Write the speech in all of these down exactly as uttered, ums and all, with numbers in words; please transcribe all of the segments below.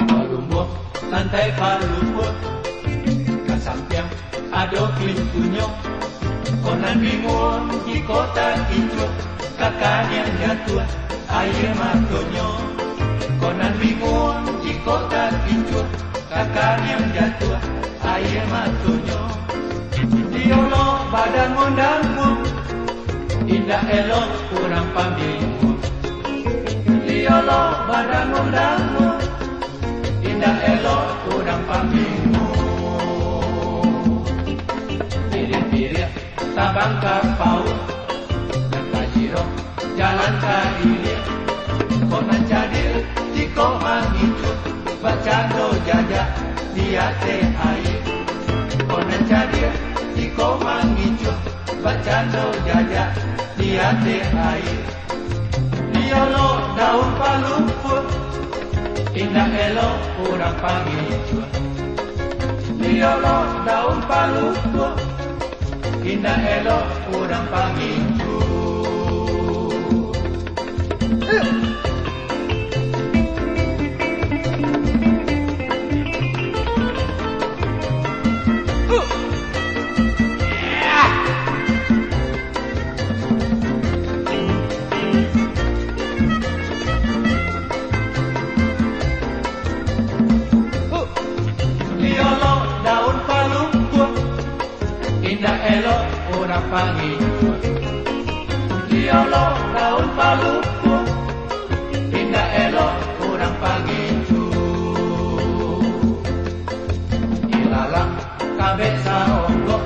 Balumbuang lantai palumpua, ka sampiang ado pintunyo. Kok nan binguang jikok takicuah, ka kaniang jatuah aia matonyo. Kok nan binguang jikok takicuah, ka kaniang jatuah aia matonyo. Iyo lo badangun-dangun, indak elok urang pambinguang. Iyo lo badangun-dangun, indak elok urang pambinguang. Piriak-piriak tabang ka pauik, nan tajiro jalan ka ilia. Kok nan cadiak jikok mangicuah, bacando jajak di ateh aia. Kok nan cadiak jikok mangicuah, bacando jajak di ateh aia. Iyo lo daun palumpua, indak elok urang pangicuah. Iyo lo daun palumpua, indak elok urang pangicuah. Iyo lo daun palumpua, indak elok urang pangicuah. Iyo lo daun palumpua, indak elok urang pangicuah. Ilalang kabek saonggok,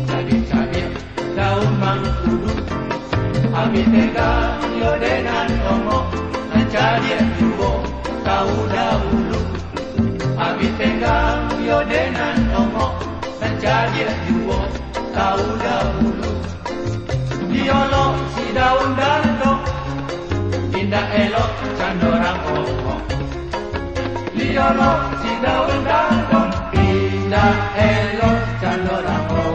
cadiak-cadiak daun mangkudu. Abih tenggang yo dek nan tongok, nan cadiak juo tau dahulu. Abih tenggang yo dek nan tongok, nan cadiak juo tau dahulu. Iyo lo si daun dado, indak elok cando rangok. Iyo lo si daun dado, indak elok cando rangok.